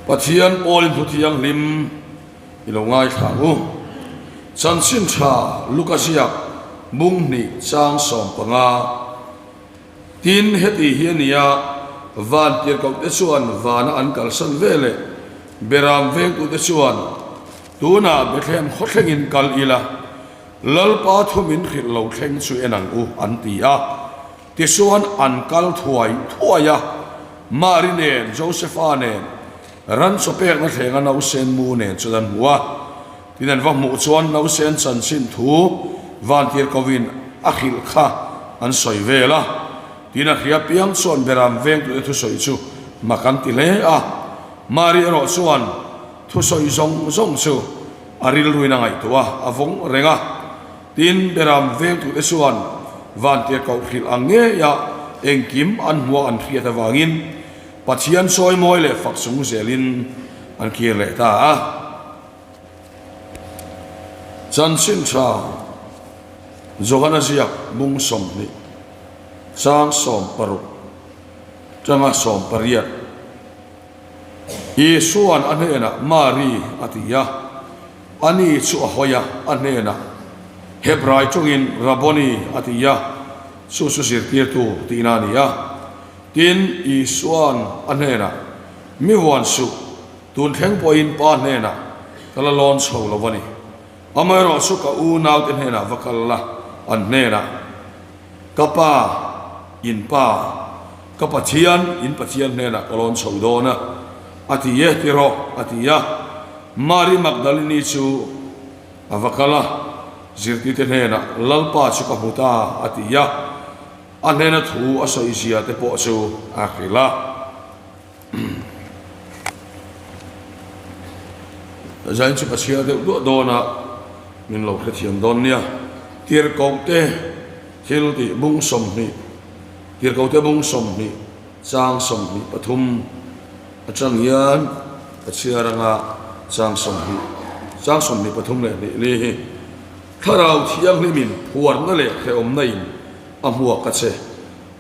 Pathian pawlin thu thianghlim i lo ngaithla ang u. Chanchin tha Luka ziak bung hnih chang 15. Tin, heti hi a ni a, van tirhkohte chuan vana an kalsan ve leh Beram vengtute chuan, Tunah Bethlehem khawthlengin kal ila, Lalpa thu min hrilh lo thleng chu en ang u, an ti a. Tichuan an kal thuai thuai a, Mari nen, Josefa nen, ran chaw pekna thlenga nausen mu nen chuan an hmu a. Tin an va hmuh chuan nausen chanchin thu vantir kovin a hrilh kha an sawi vel a. Tin a hria piang chuan Beram vengtute thusawi chu mak an ti hle a. Mari erawh chuan thusawi zawng zawng chu a rilruin a ngaihtuah a, a vawng reng a. Tin, Beram vengtute chuan vantir koh hrilh ang ngeia engkim an hmua an hriat avangin Pathian chawimawi leh fak chung zelin an kir leh ta a. Chanchin tha Johana ziak bung 20 chang 60 tanga 18 Isua'n a hnenah, Mari, a ti a. Ani chu a hawi a, a hnenah, Hebrai tawngin Rabboni, a ti a, chu chu zirtirtu tihna a ni a. Tin, Isua'n a hnenah, Mi huan suh, tun thleng pawhin Pa hnenah ka la lawn chho lo a ni. Amaherawh chu ka unaute hnenah va kal la, an hnenah, Ka Pa, in Pa, ka Pathian, in Pathian hnenah ka lawn chho dawn a, a ti e ti rawh, a ti a. Mari Magdalini chu a va kal a, zirtite hnenah, Lalpa chu ka hmu ta, a ti a. A hnena thu a sawi zia te pawh chu a hrilh a. Zain chu ka chhiar deuh duah dawn a, min lo hrethiam dawn nia. Tirhkohte thil tih bung 20, Tirhkohte bung 20 chang 23 atang hian ka chhiar anga chang 20, chang 23 leh hnih li hi Thlarau Thianghlimin phuarna leh hrehawmna in a hmuak a che.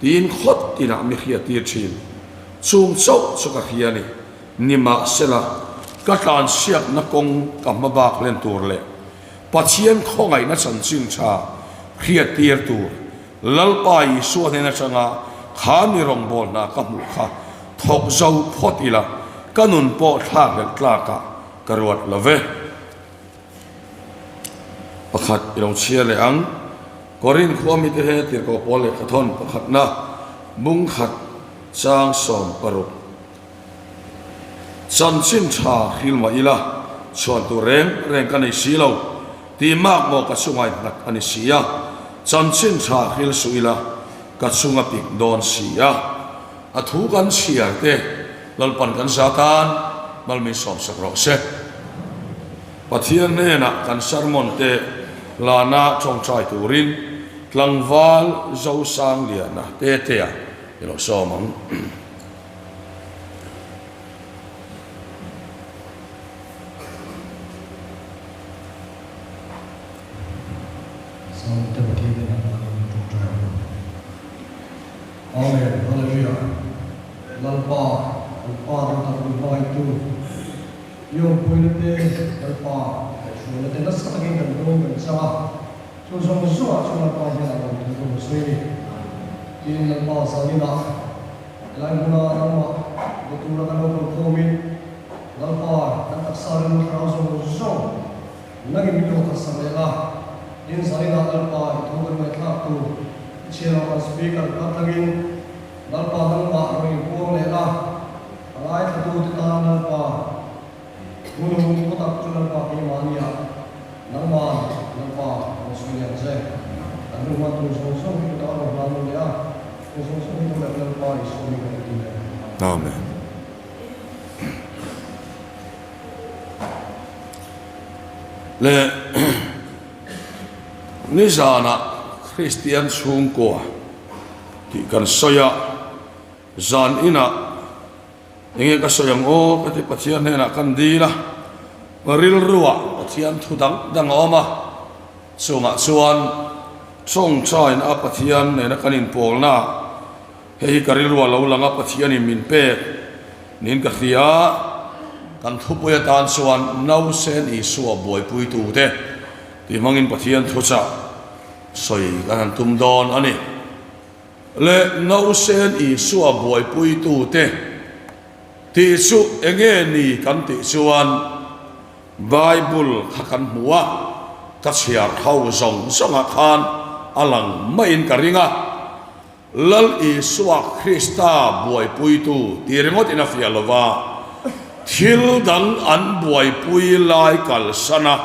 Tiin khawt tinah mi hriattir thin. Chung chauh chu ka hria ni. Nimahsela, ka tlansiakna kawng ka hma bak len tur leh Pathian khawngaihna chanchin tha hriattir tur Lalpa Isua hnen atanga kha mi rawngbâwl hna ka hmuh kha thawk zo phawt ila, ka nun pawh thlakhlelh tlakah ka ruat lo ve. Pakhat i lo chhiar leh ang. Korin khua mite he tirhkoh pawl lehkha thawn pakhatna bung khat chang 60. Chanchin tha hril mah ila chhuan tur reng reng ka nei si lo tih mak maw ka chunga innghat a ni si a, chanchin tha hril suh ila ka chunga pik dawn si a. A thu kan chhiar te Lalpan kan za tan malmin sawmsak rawh se. Pathian hnenah kan sermon te lana tawngtai turin tlangval Zosangliana Tetea i lo sawm ang. Sawm te Pathian hnenah lanin tawngtai ang u. Amen. Hallelujah. Lalpa, kan Pa dang tak min hmangaihtu. I awmpuina te, Lalpa kaihhruaina te nasa takin kan dawng kan chang a, chu zawng zawngah chuan Lalpa hian a lawm thu ka hmu sawi a ni. Tin, Lalpa zaninah helai hmuna nangmah be tura kan lo kalkhawmin, Lalpa kan taksa rilru thlarau zawng zawng nangin min lo khatsak leh la. Tin, zaninah Lalpa i thu kan ngaihthlak tur i chhiar ang kan speaker kaltlangin Lalpa nangmah rawn inpuang leh la. A ngaithlatute tan Lalpa, Hmunung thu tak chu Lalpa keimah nia, nangman Lalpa rawn sawi leh ang che. Kan hun hman tur zawng zawng hi kutah rawn hlan lo leh a, hun zawng zawng hi tawleh Lalpa Isua min kan ti leh. Amen. Le nizanah Kristian chhungkua tih kan sawi a. Zan inah enge ka sawi ang aw ka ti Pathian hnenah kan dil a, rilruah Pathian thu dang dang a awm a, chungah chuan tawngtaina a Pathian nena kan inpawlna hei hi ka rilruah lo lang a Pathianin min pek niin ka hria a. Kan thupui atan chuan Nausen Isua buaipuitute tih hmangin Pathian thuchah sawi kan han tum dawn a ni. Le Nausen Isua buaipuitute tih chu enge ni kan tih chuan Bible kha kan hmu a, ka chhiar ho zawng zawngah khan a lang maiin ka ring a. Lal Isua Krista buaipuitu ti ringawt in a fiah lo va, thil dang an buaipui lai kalsan a,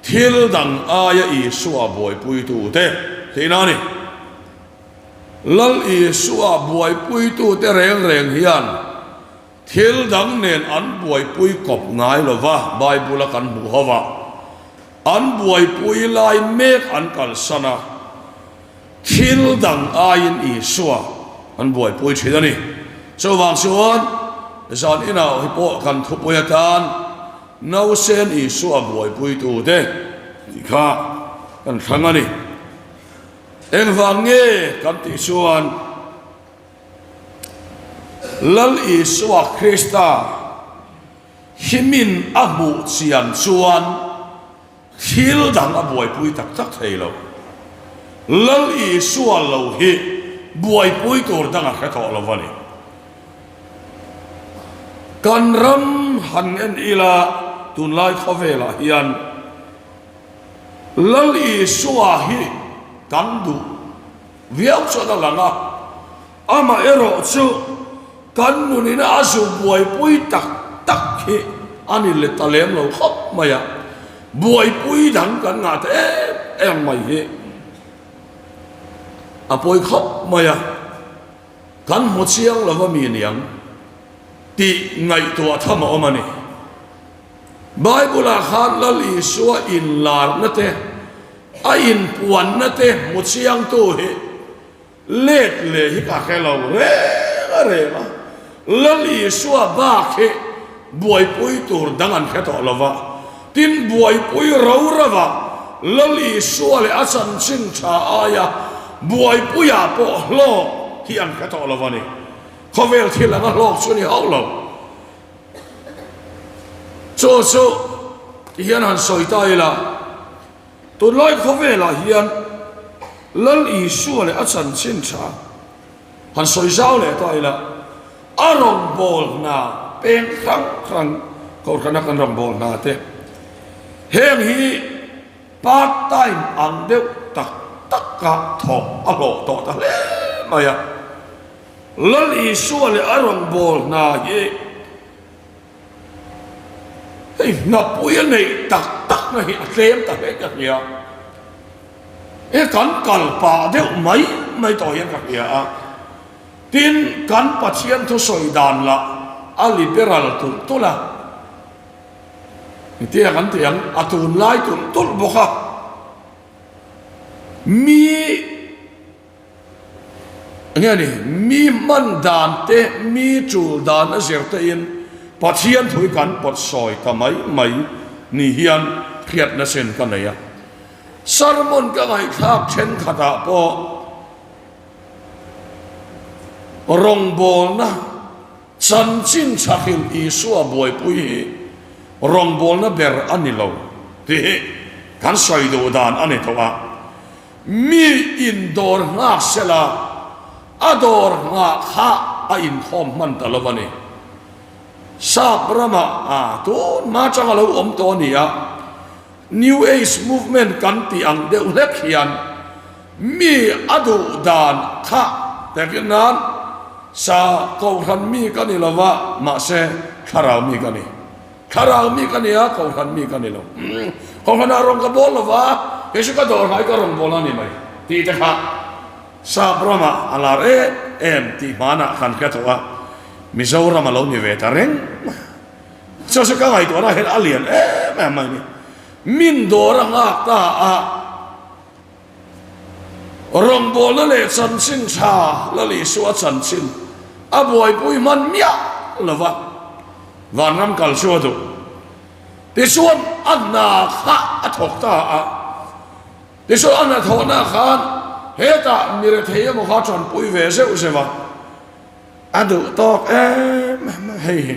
thil dang aia Isua buaipuitu te tihna a ni. Lal Isua buaipuitu te reng reng hian thil dang nen an buaipui kawp ngai lo va, Bible a kan hmuh ho va, an buaipui lai mek an kalsan a, Thil dang aiin Isua an buaipui thin a ni. Chuvang chuan zan inah hi pawh kan thupui atan Nausen Isua buaipuitute tih kha kan thlang a ni. Engvang nge kan tih chuan Lal Isua Krista himin a hmuh chian chuan Thil dang a buaipui tak tak thei lo. Lal Isua lo hi buaipui tur dang a hre tawh lo a ni. Kan ram han en ila tunlai khawvelah hian Lal Isua hi kan duh viau chuan a lang a, amaherawh chu kan nunina a zu buaipui tak tak hi a ni let ta lem lo khawp mai a, buaipui dang kan ngah ta em em mai hi a pawi khawp mai a, kan hmu chiang lo a mi niang tih ngaihtuah tham a awm a ni. Bible-ah khan Lal Isua inlarna te, a inpuanna te hmu chiangtu hi Let leh hi ka hre lo reng a reng a, Lal Isua bak hi buaipui tur dang an hre tawh lo va, tin buaipui ro rova Lal Isua leh a chanchin tha aia buaipuiah pawh hlawk hi an hre tawh lo va ni. Khawvel thil anga hlawk chu a ni hauh lo. Chu chu tihian han sawi ta ila. Tunlai khawvelah hian Lal Isua leh a chanchin tha han sawi zau leh ta ila, a rawngbâwl hna peng hrang hrang kohhrana kan rawngbâwl hna te, heng hi part time ang deuh tak taka thawk a hlawh tawh ta hle mai a. Lal Isua leh a rawngbâwl hna hi Hei hnapui a neih tak tak na hi a tlem ta hle ka hria. He kan kal pah deuh mai mai tawh hian ka hria a. Tin, kan Pathian thusawi dan lah a liberal tulh tulh a. Engtia kan tih ang, a tunlai tulh tulh bawk a. Mi. Enge ni, mi hman dan te, mi tul dan a zir te in Pathian thu hi kan pawt sawi ta mai mai ni hian hriatna sen ka nei a. Sermon ka ngaihthlak thenkhat ah pawh rawngbawlna chanchin thahril Isua buaipui hi rawngbawlna ber a ni lo tih hi kan sawi duh dan a ni tawh a. Mi in dawr nghak sela, a dawr nghah kha a inkhawm hman ta lo a ni. Sap ramah a tun hma chang a lo awm tawh a ni a, New Age movement kan tih ang deuh hlek hian mi a duh dan kha takin nan sa kohhran mi ka ni lo va, mahse thlarau mi ka ni. Thlarau mi ka ni a, Kohhran mi ka ni lo. Kohhranah rawn ka bawl lo va, kei chu ka dawrhai ka rawn bawl a ni mai tih te kha Sap ramah a lar em em tih hmanah kan hre tawh a, Mizoram a lo ni ve ta reng. Chu chu ka ngaihtuahna hian a lian em em mai a ni. Min dawr a nghak ta a, rawngbawlna leh chanchin tha Lal Isua chanchin a buaipui hman miah lo va, vanram kal chu a duh. Tichuan a hna kha a thawk ta a, tichuan a hnathawhna khan hetah mi rethei emaw kha tanpui ve zeuh zeuh a, a duh tawk em em a hei hi.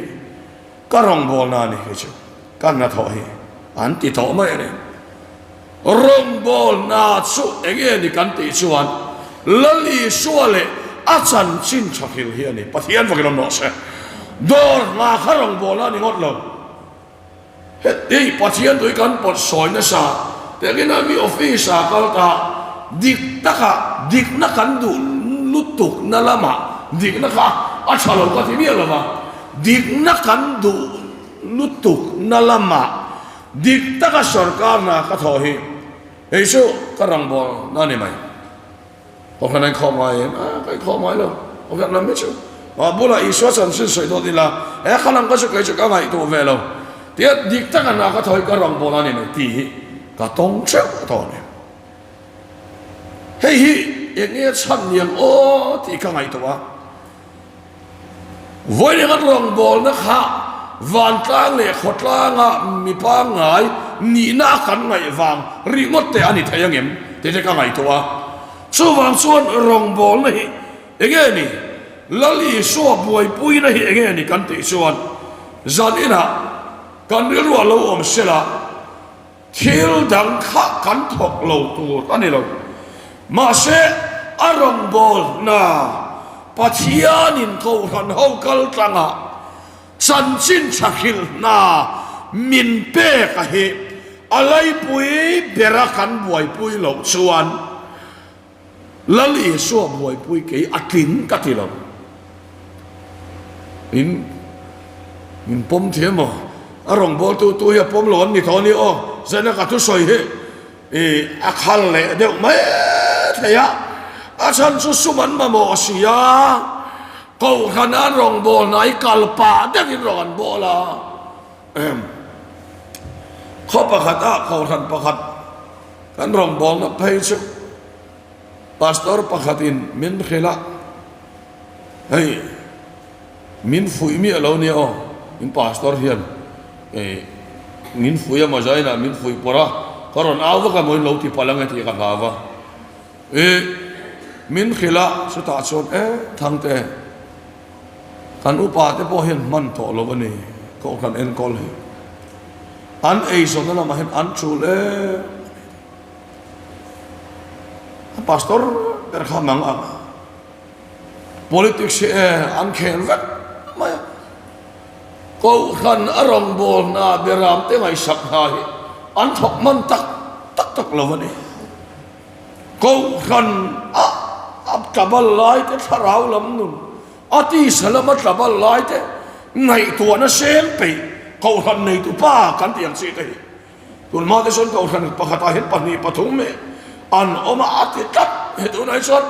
Ka rawngbawlna a ni hi chu ka hnathawh hi an ti tawh mai a ni. Rawngbawlna chu eng nge ni kan tih chuan Lal Isua leh a chanchin tha hril hi a ni. Pathian vakin awm rawh se. Dawr hna kha rawngbawlna a ni ngawt lo. Heti Pathian tui kan pawt sawi nasa tengin a mi office ah kal ta dik taka dikna kan duh lutuk na lamah dikna kha a tha lo ka ti miah lo va, dikna kan duh lutuk na lamah dik taka sorkar hna ka thawh hi hei chu ka rangbawl na ni mai. Kohhran an khawm ngai em? A, ka inkhawm ngai lo. Kohhran lam hi chu a bulah Isua chanchin sawi dawt ila, he kha lam ka chu kei chu ka ngaihtuah ve lo. Tia dik taka hna ka thawi ka rawngbâwl a ni mai tih hi ka tawng theuh a tawh a ni. Hei hi eng nge chhan niang aw tih ka ngaihtuah a. Vawiin an rawngbâwlna kha vantlang leh khawtlanga mi pangngai nihna a kan ngaih vang ringawt te a ni thei angem tih te ka ngaihtuah a. Chuvang chuan rawngbâwlna hi eng nge ni? Lal Isua buaipuina hi eng nge ni kan tih chuan zan inah kan rilruah lo awm sela, Thil dang kha kan thawk lo tur a ni lo. Mahse, a rawngbâwl hna Pathianin Kohhran ho kal tlanga chanchin tha hrilh hna min pek a hi a laipui bera kan buaipui loh chuan Lal Isua buaipui kei a tling ka ti lo. In min pawm thiam maw? A rawngbawltu tu hi a pawm lo an ni tawh a ni aw. Zaina ka thusawi hi i a khal leh deuh mai thei a. A chhan chu sum an mamawh a si a. Kohhran an rawngbawlna i kal pah deuhin rawng an bawl a. Khaw pakhat ah kohhran pakhat kan rawngbawlna phei chu Pastor pakhatin min hrilh a, hei min fuih miah lo nia aw, in pastor hian min fuih a mazainah min fuih pawrh a, ka rawn au vak a maw in lo ti palh ang e tih ka hlau va, ih min hrilh a chutah chuan e Thangte kan upa te pawh hian hman tawh lo a ni kohhran enkawl hi an eizawnna lamah hian an tul em. A pastor ber kha mang ang a, politics hi e an khel vek mai a, Kohhran a rawngbâwl hna beram te ngaihsak hna hi an thawk hman tak tak tak lo a ni. Kohhran a a tlabal lai te thlarau lam nun, a tisa lama tlabal lai te ngaihtuahna seng peih Kohhran neitupa kan tih ang chi te hi Tunhma te chuan kohhran pakhatah hian pahnih pathum hi an awm a, a ti tlat he tunah hi chuan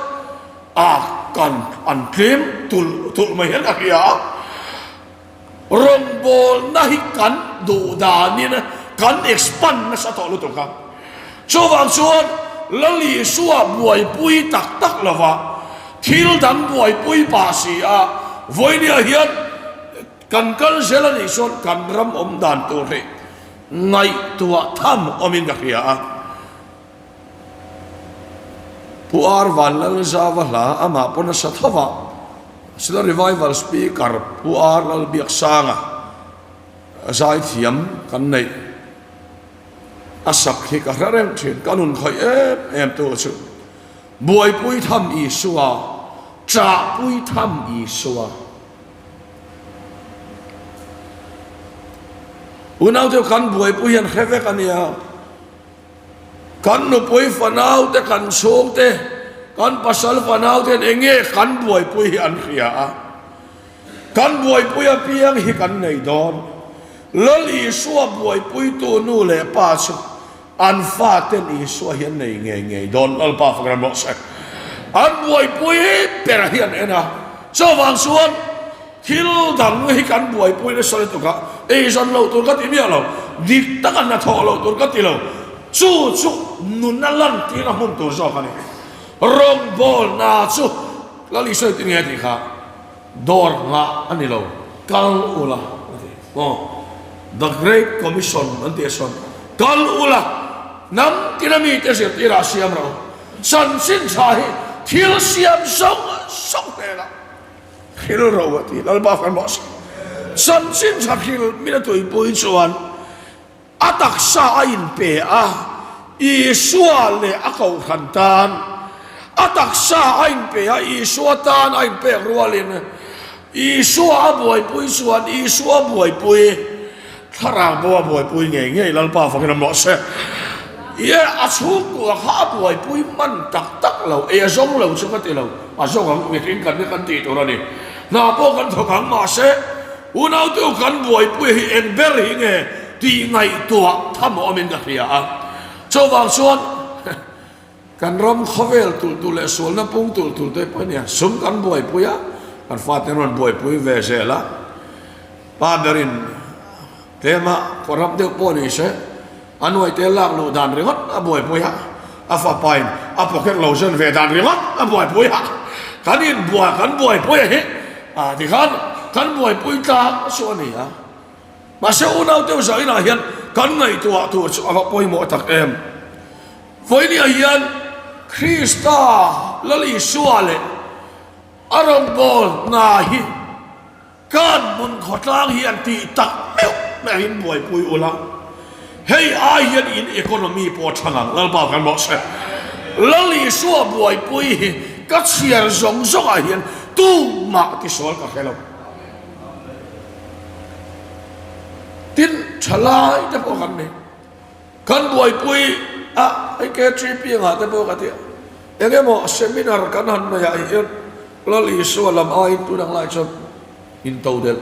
a kan an tlem tulh tulh mai hian ka hria a, rawngbawlna hi kan duh danin kan expand nasa tawh lutuk a, chuvang chuan Lal Isua buaipui tak tak lova thil dang buaipui pah si a, vawinia hian Kan kal zel a nih chuan kan ram awm dan tur hi ngaihtuah tham awmin ka hria a. Pu Ar Vanlalzava hla amah pawn a sa tho va, Silo Revival Speaker Pu Ar Lalbiaksanga zaithiam kan neih a sak hi ka hre reng thin. Ka nun khawih em em tu chu buaipui tham Isua, chahpui tham Isua. Unau te kan buaipui hian hre vek a nia. Kan nupui fanau te kan chhung te kan pasal fanau te hian eng nge kan buaipui hi an hria a. Kan buaipui apiang hi kan nei dawn. Lal Isua buaipuitu nu leh pa chu an faten Isua hi an nei ngei ngei dawn. Lalpa fak ram rawh se. An buaipui ber hi an en a. Chuvang chuan thil dang hi kan buaipui nasa lutuk a, eizawn loh tur ka ti miah lo, dik taka hnathawh loh tur ka ti lo. Chu chu nuna lantir a hmun tur zawk a ni. Rawngbawlna chu Lal Isua hi tinge a tih kha? Dawr nghah a ni lo, kal ula a ti. Aw, The Great Commission an tih sawn, kal ula, hnam tina mite zirtirah siam rawh u. Chanchin tha hi thil siam zawng zawng hnenah thil ro a ti. Lalpa kan mawh a si. Chanchin tha hril min a tuipui chuan a taksa a inpe a, Isua leh a kohhran tan a taksa a inpe a, Isua tan a inpek rualin Isua a buaipui chuan Isua buaipui thlarau pawh a buaipui ngei ngei Lalpa fakin a mawh se. Ie a chhungkua kha a buaipui hman tak tak lo, ei a zawng lo chu ka ti lo, a zawng ang mihring kan hi kan tih tur a ni. Hna pawh kan thawk ang mahse unaute kan buaipui hi eng ber hi nge tih ngaihtuah tham awmin ka hria a. Chuvang chuan Kan ram khawvel tulh tulh leh sualna pung tulh tulh te pawh nia sum kan buaipui a, kan fate an rawn buaipui ve zel a. Pa berin tlema corrupt deuh pawh ni se, a nuaite lak luh dan ringawt a buaipui a, a fapain a pocket lo zen ve dan ringawt a buaipui a, kan inbuai kan buaipui a hi a tikhan kan buaipui tlang chu a ni a. Mahse unaute zainah hian kan ngaihtuah tur chu a va pawimawh tak em. Vawinia hian Krista Lal Isua leh a rawngbâwl hna hi kan hmun khawtlâng hian tih tak meuh meuhin buaipui ula, hei ai hian in economy pawh a ṭha ngang. Lalpa kan mawh se. Lal Isua buaipui hi ka chhiar zawng zawngah hian tumah tisual ka hre lo. Tin, ṭhalai te pawh kan nei. Kan buaipui a, hei KTP ngah te pawh ka ti a, eng emaw seminar kan han nei ah hian Lal Isua lam aiin tun ang lai chuan in to delh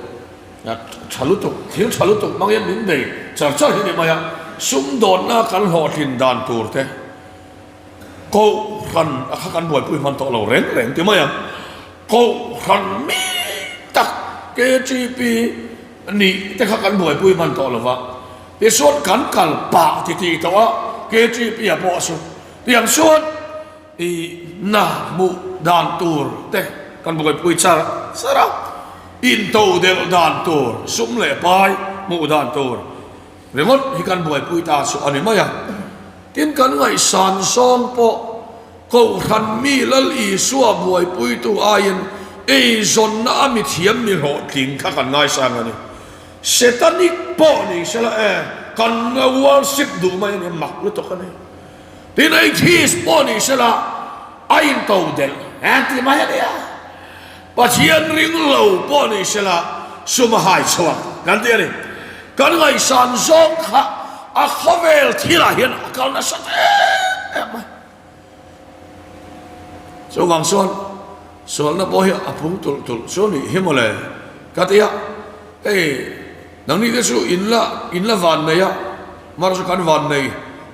tha lutuk, thil tha lutuk hmang hian min nei char char hi ni mai a, sumdawnna kan hlawhtlin dan tur te Kohhran a kha kan buaipui hman tawh lo reng reng ti mai ang. Kohhran mi tak KTP nih te kha kan buaipui hman tawh lo va. Tichuan kan kal pah ti tih tawh a, KTP a pawh chu tiang chuan i na hmuh dan tur te kan buaipui char char a, into delh dan tur, sum leh pai hmuh dan tur ringawt hi kan buaipui ta chu a ni mai a. Tin kan ngaihsan zawng pawh Kohhran mi Lal Isua buaipuitu aiin eizawnna a mithiam mi hlawhtling kha kan ngaisang a ni. Setanic pawh ni sela e, kan la worship duh mai a ni, mak lutuk a ni. Tin atheist pawh ni sela a into delh e ti mai a nia. Pathian ring lo pawh ni sela sum a hai chhuak kan ti a ni. Kan ngaihsan zawng kha a khawvel thilah hian a kal nasa em em mai. Chuvang chuan sualna pawh hi a phung tulh tulh chu nih hi mawle ka ti a, hei nangni te chu in la in la van nei a, mar chu kan van nei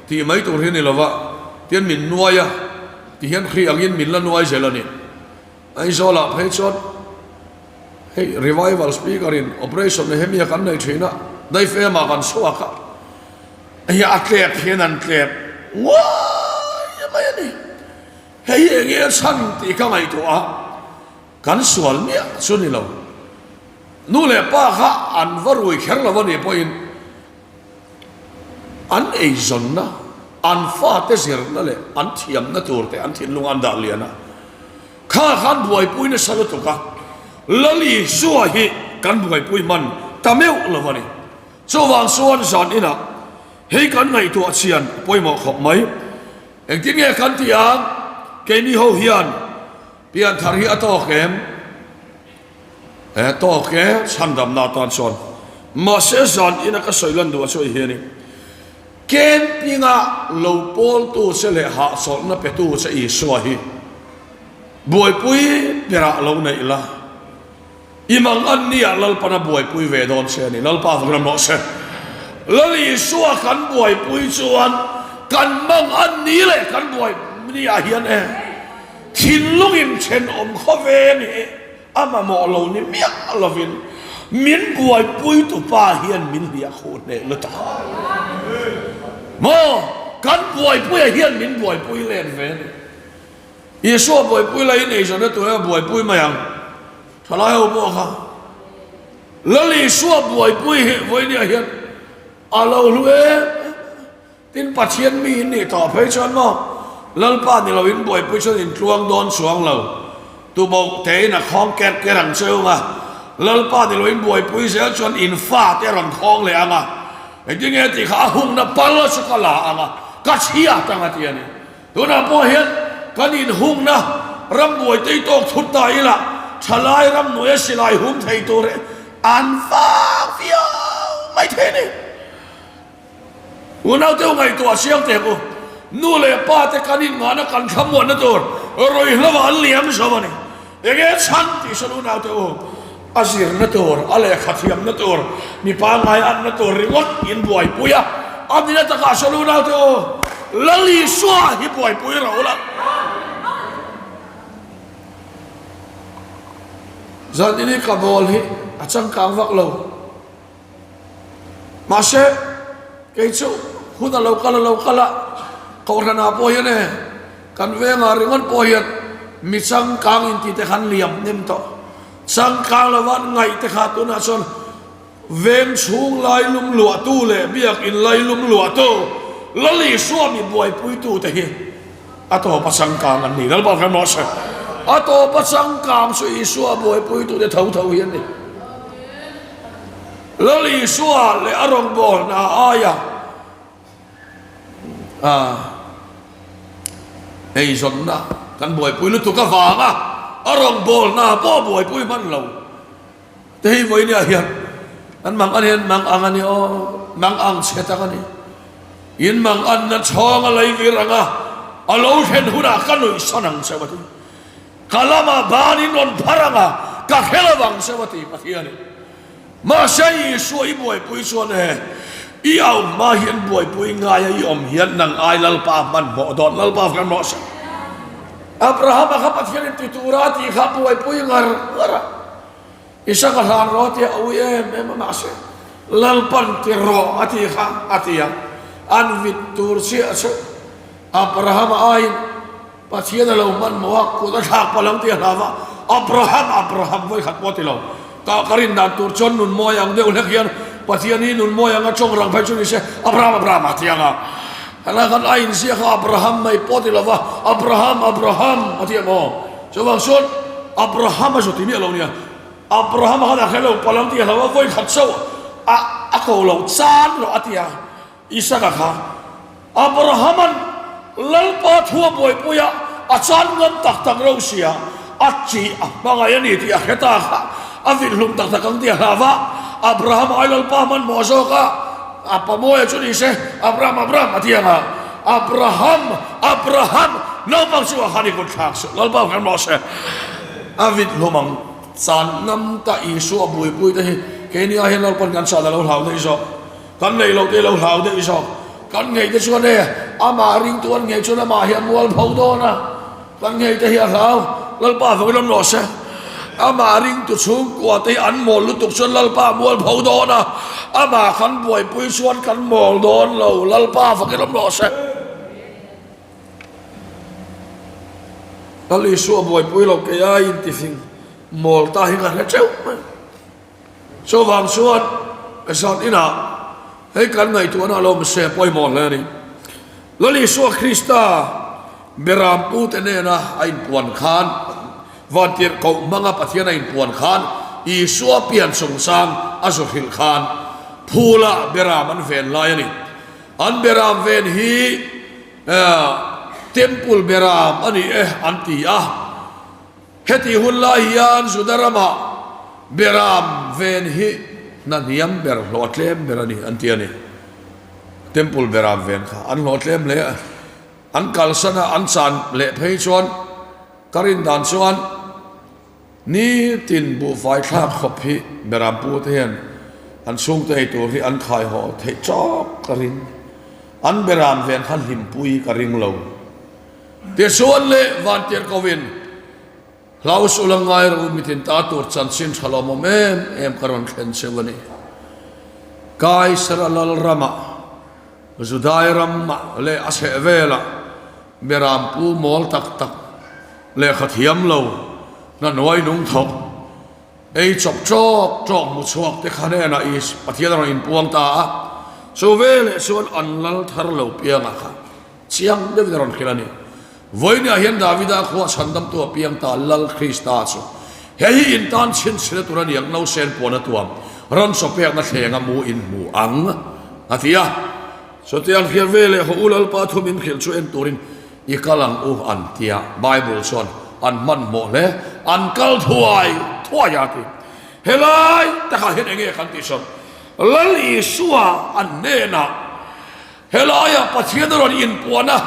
tih mai tur hi a ni lo va, tian min nuai a ti hian hri angin min la nuai zel a ni. Aizawlah phei chuan hei revival speaker in operation Nehemia kan nei thin a, daifemah kan chhuak a. Hei a tlep hian an tlep nguai mai a ni. Hei hi enge a chhan tih ka ngaihtuah a, kan sual miah chu ni lo. Nu leh pa kha an va rui kher lo a nih pawhin an eizawnna, an fate zirna leh an thiamna tur te an thinlung an dah lian a. Kha khan buaipui nasa lutuk a, Lal Isua hi kan buaipui hman ta meuh lo a ni. Chuvang chuan zan inah hei kan ngaihtuah chian a pawimawh khawp mai. Engtin nge kan tih ang? Keini ho hian pianthar hi a tawk em? E tawk e, chhandamna atan chuan. Mahse zan ina ka sawi lan duh a chu hian in camping-a lo pawltu che leh hahchawlhna petu che Isua hi buaipui berah lo neih la. I mang an nia Lalpan a buaipui ve dawn che a ni. Lalpa vak ram rawh se. Lal Isua kan buaipui chuan kan mang an ni leh kan buai ni ah hian e thinlung in thenawm khawveng hi a mamawh lo ni miah lovin min buaipui tu pa hian min hliah khuh hneh lutuk. Maw kan buaipui ah hian min buaipui len ve a ni. Isua buaipui laiin eizawnna tur a buaipui mai ang. Thalai ho pawh kha Lal Isua buaipui hi vawinia hian a lo hlu em em. Tin Pathian mi in nih tawh phei chuan maw Lalpa ni lo in buaipui chuan in tluang dawn chuang lo. Tuboh tein a khawng ker ker ang cheu nga. Lalpa ni loin buaipui zel chuan in fate a rawn khawng leh ang a, engtin nge tih kha a hungna pal chu ka la ang a, ka chhiat ang a ti a ni. Tunah pawh hian kan inhungna rambuai tei tawk thut ta ila thalai ramhnuaia silai hum thei tur hi an vang viau mai thei a ni. Unau deuh ngaihtuah siam teh u. Nu leh pa te kan inngahna kan thlamuanna tur ruihhlo ah an liam zo a ni. Enge chhan tih sawn unau te u, a zirna tur, a lehkha thiamna tur, mi pangngai anna tur ringawt in buaipui a, a nina takah sawn unau te u, Lal Isua hi buaipui ro la. Zan ini ka bawl hi a changkang vak lo. Mahse, kei chu hun a lo kal a lo kal a, Kohhranah pawh hian e, kan vengah ringawt pawh hian mi changkang inti te khan liam hnem tawh. Changkang lova an ngaih te kha tunah chuan veng chhung lailum luahtu leh biakin lailum luahtu Lal Isua mi buaipuitu te hi a tawpa changkang an ni. Lalpa kan rawh se. A tawpa changkang chu Isua buaipuitu te tho tho hi an ni. Lal Isua leh a rawngbawlna aia eizawnna kan buaipui lutuk avanga a rawngbawlna pawh buaipui hman lo te hi vawinia hian an mang an hian mang ang a ni aw, mang ang chhe tak a ni. In mang anna chhawng a lei vir anga a lo thlen hunah ka nuih san ang che a ti. Ka lamah banin rawn phar ang a, ka hre lo vang che a ti Pathianin. Mahse Isua i buaipui chuan e, i au hma hian buaipui ngaia i awm hian nang ai Lalpa hmanhmawh dawn, Lalpa hmanhmawh rawh se. Abrahama kha Pathianin ti tura a tih kha buaipui ngar ngar a, Isaka hlan rawh a ti a, a ui em em a, mahse Lalpan ti rawh a tih kha a ti a, an vit tur chiah chu Abrahama aiin Pathian a lo hmanhmawh a, kut a thlak palh ang tih a hlau a, Abraham, Abraham vawi khat pawh a ti lo. Ka ka rin dan tur chuan nun mawi ang deuh hlek hian Pathian hi nun mawi anga tawng rang phei chu ni se, Abraham, Abraham a ti ang a. Helai khan a inziak a, Abraham mai pawh a ti lo va, Abraham, Abraham a ti ang aw. Chuvang chuan Abraham a zu ti miah lo nia. Abraham a khan a hre lo palh ang tih a hlau a, vawi khat chauh a a ko lo chan rawh a ti a. Isaka kha Abrahama'n Lalpa thu a buaipui a, a chan ngam tak tak ro sia, a chi a hmangaih a ni tih a hre ta kha, a vinhlum tak tak ang tih a hlau a, Abraham ai Lalpa hmanhmawh zawk a, a pamawia chu ni se, Abraham, Abraham a ti ang a, Abraham, Abraham, naupang chu a khan i kut thlak suh, Lalpa hmanhmawh se, a vinhlum ang. Chan ngam ta Isua buaipui te hi keini ah hian Lalpa'n kan chan a lo hlau daih zawk. Kan neih loh te lo hlau daih zawk. Kan ngei te chuan e, amah ringtu an ngei chuan amah hi a mual pho dawn a, kan ngei te hi a hlau. Lalpa vawin awm rawh se. Amah ringtu chhungkua te hi an mawl lutuk chuan Lalpa a mual pho dawn a, amah kan buaipui chuan kan mawl dawn lo. Lalpa vawin awm rawh se. Lal Isua buaipui lo kei aiin tifing mawl ta hi ka hre teuh mai. Chuvang chuan zan inah hei kan ngaihtuahna lo mse pawimawh hle a ni. Lal Isua Krista Beram pute nena a inpuan khan, Vantirhkoh hmanga Pathian a inpuan khan, Isua pian chungchang a zu hrilh khan phula Beram an ven lai a ni. An Beram ven hi Temple Beram a ni e an ti a. Heti hun lai hian Juda ramah Beram ven hi hna hniam ber, hlawh tlem ber a ni an ti a ni. Temple Beram ven kha an hlawh tlem hle a, an kalsan a, an chan leh phei chuan ka rin dan chuan nitin buhfai thlak khawp hi Beram pu te hian an chhungte ei tur hi an khai haw theih chawk ka ring. An Beram ven kha hlimpui ka ring lo. Tichuan le, Vantirhkohin, Hlau suh la ngai rawh u, mitin ta tur chanchin tha lawmawm em em ka rawn thlen cheu a ni. Kaisara lal ramah, Judai ramah leh a chheh velah Beram pu mawl tak tak, lehkha thiam lo, hna hnuai nung thawk, ei chawp tawk tawk hmu chhuak te kha hnenah Is Pathian a rawn inpuang ta a, chu veleh chuan an lal thar lo piangah kha Chiang deuhin a rawn hrilh a ni. Vawiinah hian Davida khua chhandamtu a piang ta Lal Krista chu. Hei hi in tan chhinchhina tur a ni ang, nausen puan a tuam, ran chaw pekna thlenga mu in hmu ang, a ti a. Chuti an hriat ve leh haw u Lalpa thu min hrilh chu en turin i kal ang u an ti a, Bible chuan an hmanhmawh hle, an kal thuai thuai a ti. Helai takah hian enge kan tih sawn Lal Isua an hnenah helaiah Pathian a rawn inpuan a,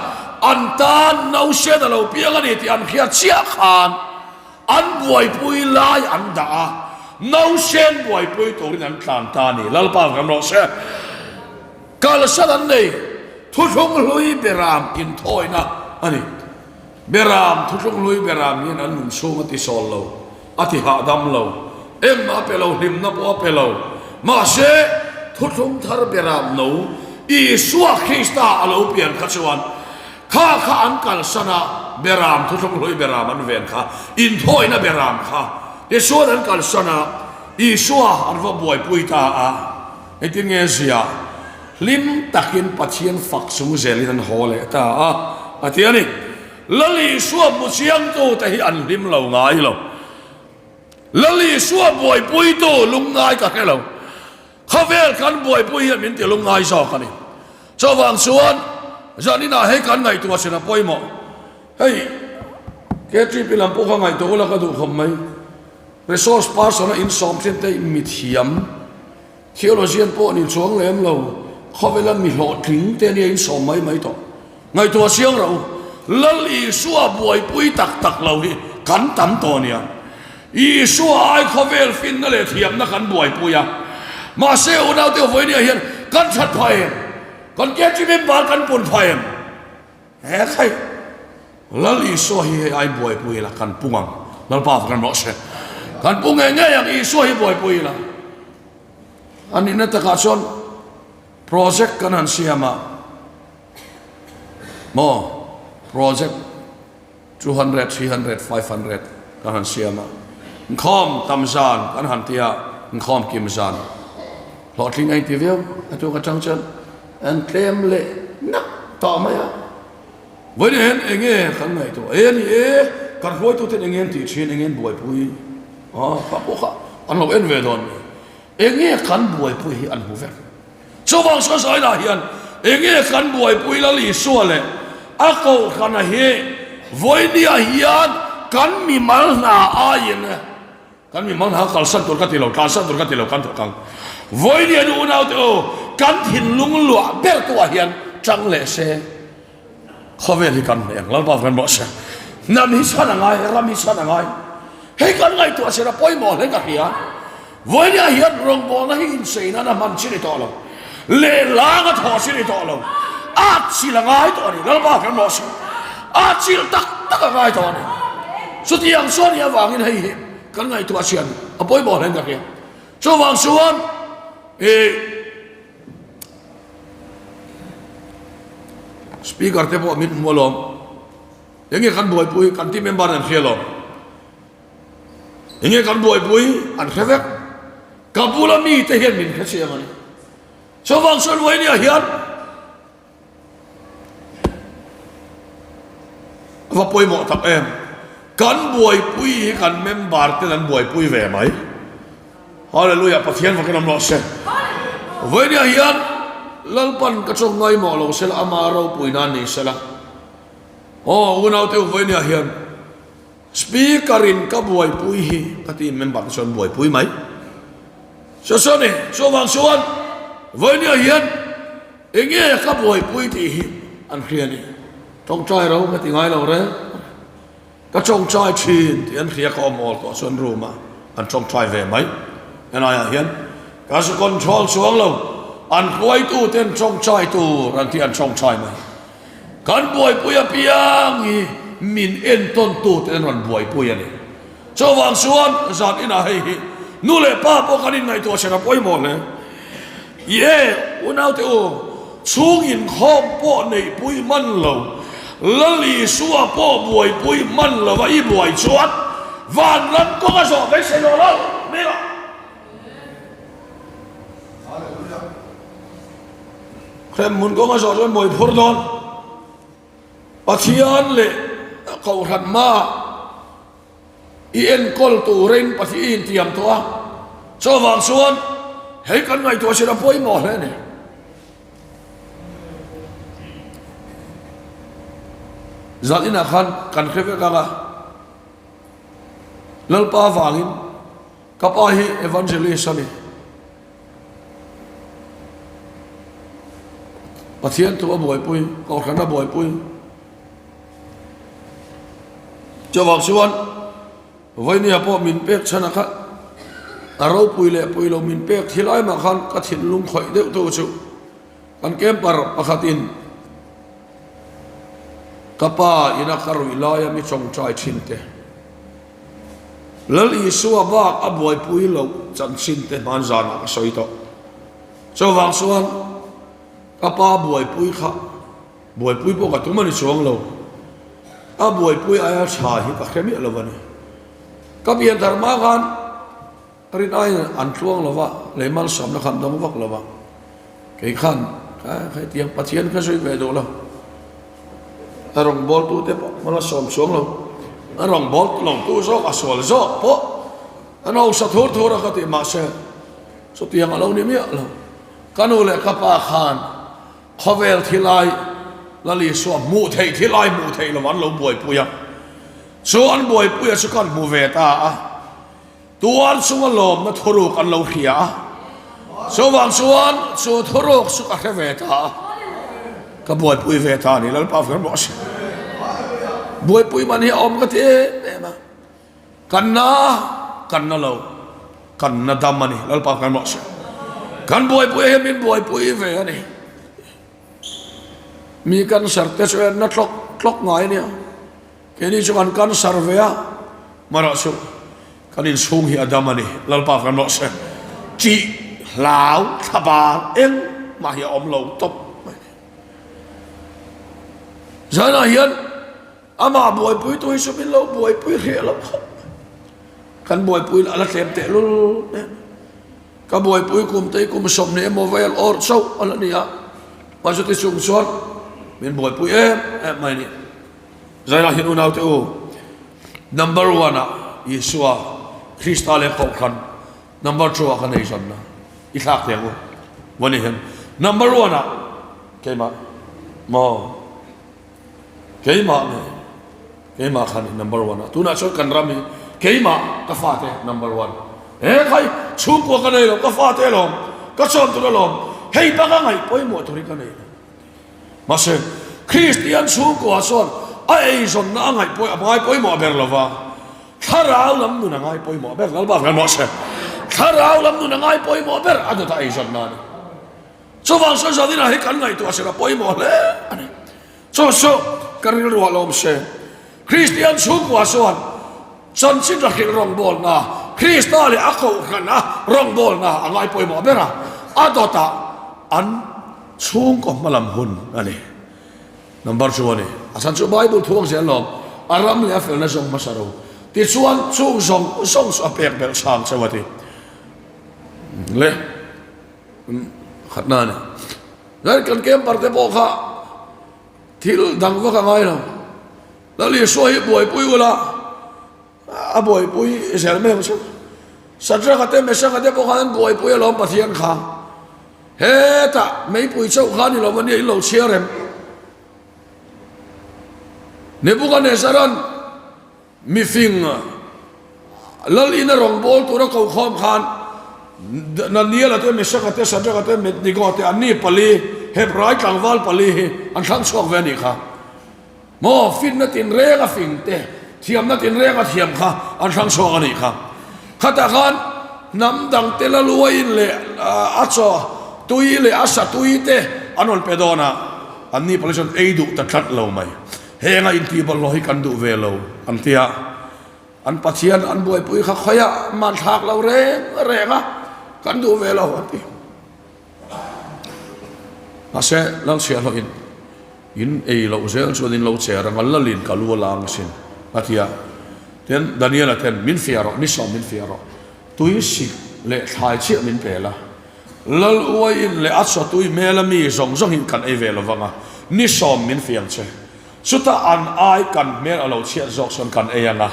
an tan nausen a lo piang a ni tih an hriat chiah khan an buaipui lai an dah a, nausen buaipui turin an tlan ta a ni. Lalpa kan rawh se. Kalsan an nei, thuthlung hlui beram inthawina a ni. Beram, thuthlung hlui beram hian an nun chhung a ti sawl lo, a ti hahdam lo, engmah a pe lo, hlimna pawh a pe lo. Mahse, thuthlung thar beram no Isua Krista a lo pian kha chuan kha kha an kalsan a, beram, thuthlung hlui beram an ven kha, inthawina beram kha tichuan an kalsan a, Isua an va buaipui ta a. Engtin nge zia? Hlim takin Pathian fak chung zelin an haw leh ta a, a ti a ni. Lal Isua hmu chiangtute hi an hlim lo ngai lo. Lal Isua buaipuitu lungngai ka hre lo. Khawvel kan buaipui hian min ti lungngai zawk a ni. Chuvang chuan zaninah hei kan ngaihtuah chin a pawimawh. Hei KTP lam pawh kha ngaihtuah ula ka duh khawp mai. Resource person a insawm thin te mithiam theologian pawh ni chuang lem lo khawvela mi hlawhtling te ania insawm mai mai tawh. Ngaihtuah chiang rawh u, Lal Isua buaipui tak tak lo hi kan tam tawh ania. Isua ai khawvel finna leh thiamna kan buaipui a, mahse unaute vawinia hian kan that phah em? Kan KG member kan pun phah em? He khai Lal Isua hi hei ai buaipui ila kan pung ang. Lalpa va kan rawh se. Kan pung ngei ngei ang Isua hi buaipui ila. A nihna takah chuan project kan han siam a. Maw project 200, 300, 500 kan han siam a. Nkhawm tam zan kan han ti a, nkhawm kim zan. Hlawhtling a inti viau a tuk atang chuan an tlem leh nak tawh mai a. Vawiin hian eng nge kan ngaihtuah e ni e, kan hruaituten eng nge an tih thin, eng nge an buaipui a, kha pawh kha an lo en ve dawn ni. Eng nge kan buaipui hi an hmu vek. Chuvang sawi sawi lah hian eng nge kan buaipui Lal Isua leh a kohhrana hi vawinia hian kan mimal hna aiin Kan mi hmang ha kalsan tur ka ti lo, tlansan tur ka ti lo, kan thawk ang. Vawinia nu unaute u, kan thinlung luah ber tu ah hian tang leh se, khawvel hi kan hneh ang, Lalpa kan rawh se. Hnam hi chhan a ngai, ram hi chhan a ngai. Hei kan ngaihtuah sela pawimawh hle ka hria. Vawinia hian rawngbawlna hi insei nan a hman chi ni tawh lo, lehlang a thawh chi ni tawh lo, a chil a ngai tawh a ni, Lalpa kan rawh se. A chil tak tak a ngai tawh a ni. Chutiang chuan i avangin hei hi kan ngaihtuah chian a pawimawh hle ka hria. Chuvang chuan i Speaker te pawh min hmu alawm. Enge kan buaipui kan team member an hria alawm. Enge kan buaipui an hre vek. Ka bula mi te hian min hre chiang a ni. Chuvang chuan Wayne-a hian A va pawimawh tak em? Kan buaipui hi kan member ten an buaipui ve mai. Hallelujah, Pathian fakin awm rawh se. Vawinia hian Lalpan ka chawk ngaimawh lo sela, ama ropui nan ni sela. Aw, unaute u vawinia hian Speaker in ka buaipui hi ka ti member te chuan buaipui mai. Chu chu a ni, chuvang chuan vawinia hian enge ka buaipui tih hi an hria a ni. Tawngtai ro ka ti ngai lo reng. Ka tawngtai thin tih an hria ka awm awl tawh chuan room ah an tawngtai ve mai. Helaiah hian ka zu control chuang lo, an hruaitu ten tawngtai tur an tih an tawngtai mai. Kan buaipui apiang hi min entawn tute an rawn buaipui a ni. Chuvang chuan zan inah hei hi nu leh pa pawh kan inngaihtuah chhen a pawimawh hle. Ie, unaute u, chhung inkhawm pawh neihpui hman lo, Lal Isua pawh buaipui hman lova i buai chuan van lam kawng a zawh beisei lo lo mai rawh. Hremhmun kawng a zawh chuan mawi phur dawn. Pathian leh Kohhran hmaah. I enkawl turin Pathian i intiam tawh a, chuvang chuan hei kan ngaihtuah chin a pawimawh hle a ni. Zan inah khan kan hre vek ang a, Lalpa vangin ka pa hi evangelist a ni. Pathian thu a buaipui, kohhran a buaipui. Chuvang chuan vawinia pawh min pek chhan a kha a ropui leh pui lo min pek thil ai mah khan ka thinlung khawih deuh tu chu kan camper pakhatin ka pa ina ka ruih laia mi tawngtai thin te Lal Isua bak a buaipui loh chanchin te hman zanah ka sawi tawh. Chuvang chuan ka pa buaipui kha Buaipui pawh ka tum a ni chuang lo. A buaipui aia tha hi ka hre miah lo a ni. Ka pian thar hma khan rin aiin an tluang lo va, lei malsawmna khan dawng vak lo va. Kei khan hetiang Pathian ka zui ve duh lo. A rawngbawltute pawh hmala sawm chuang lo. A rawngbawltu lo zawk a sual zawk pawh an hausa thur thur a ka ti mahse chutiang a lo ni miah lo. Ka nu leh ka pa khan Khawvel thilai Lal Isua hmuh theih thilai hmuh theih lo an lo buaipui a, chu an buaipuia chu kan hmu ve ta a, tuar chunga lawmna thuruk an lo hria a, chuvang chuan chu thuruk chu ka hre ve ta a, ka buaipui ve ta a ni Lalpa fir bawk se. Buaipui man hi a awm ka ti em em a, Kan na kan na lo, kan na dam a ni. Lalpa kan mawh se. Kan buaipui hian min buaipui ve a ni. Mi cancer te chu na tlawk tlawk ngai a nia. Keini chu kan cancer ve a, marawh chu kan inchhung hi a dam a ni. Lalpa kan mawh se. Tih hlau thlabar engmah hi a awm lo tawp mai. Zanah hian Amah buaipui tu hi chu min lo buaipui hreh lo khawp mai. Kan buaipui lah a la tlem teh lul nen. Ka buaipui kum te hi kum 20 emaw vel awr chauh a la ni a. Mahse ti chung chuan min buaipui em em mai a ni. Zairah hian unaute u, number one ah Isua Krista leh Kohhran number two ah ka nei zawn a, i thlak teh ang u. Vawni hian number one ah keimah maw? Keimah nge? Keimah kha ni number one a. Tunah chuan kan ram hi keimah ka fate number one. He khai chhungkua ka nei lo, ka fate alawm, ka chawn tur alawm, hei banga ngaih pawimawh tur hi ka nei lo. Mahse, Kristian chhungkua chuan a eizawnna a ngaih pawih a ngai pawimawh ber lo va, thlarau lam nun a ngai pawimawh ber. Lalpa kan mahse, thlarau lam nun a ngai pawimawh ber a dawt a eizawnna a ni. Chuvang sawi zawh dinah hi kan ngaihtuah sir a pawimawh hle a ni. Chu chu ka rilru ah lawm se. Kristian chhungkua chuan chanchin ra hrilh rawngbawlna, Krista leh a kohhrana rawngbawlna a ngai pawimawh ber a, a dawtah an chhungkaw hmalam hun a ni. Number chu a ni. A chhan chu Bible thu ang zel lawm, a ram leh a felna zawng hmasa ro. Tichuan chung zawng zawng chu a pek belh chang cheu a ti. Le. Khatna a ni. Lal kan camper te pawh kha thil dang vak a ngai lo. Lal Isua hi buaipui ula, a buaipui zel mai ang chu. Sadraka te Mesaka te pawh khan an buaipui alawm Pathian kha. Hetah meipui chauh kha ni lo ania in lo chhiar em? Nebuchadnezzar-a'n Mifing Lal ina rawngbâwl tura kokhâwm khân Daniela te, Mesaka te, Sadraka te, Abednego te, anni pali, Hebrai tlangvâl pali hi an thlang chhuak ve a nih kha. Maw, finna tinrênga fing te, thiamna tinrênga thiam kha an thlang chhuak a nih kha. Khatah khân hnam dangte la luaiin leh a chaw tui leh a sa tui te an rawn pe dâwn a, anni pali chuan ei duh ta tlat lo mai. Henga intihbawlhhlawh hi kan duh ve lo an ti a, an Pathian an buaipui kha khawiah man thlak lo reng reng a, kan duh ve lo an ti. Mahse, Lalchhiahhlawhin in ei loh zel chuan in lo cher ang a, Lalin ka lu a la ang asin a ti a. Tin, Daniela ten min fiah rawh, ni sawm min fiah rawh, tui sik leh thlai chiah min pe la, Lal uaiin leh a chawtui hmela mi zawng zawngin kan ei ve lo vang a, ni sawm min fiam che. Chutah an ai kan hmel a lo chhiat zawk chuan kan ei ang a,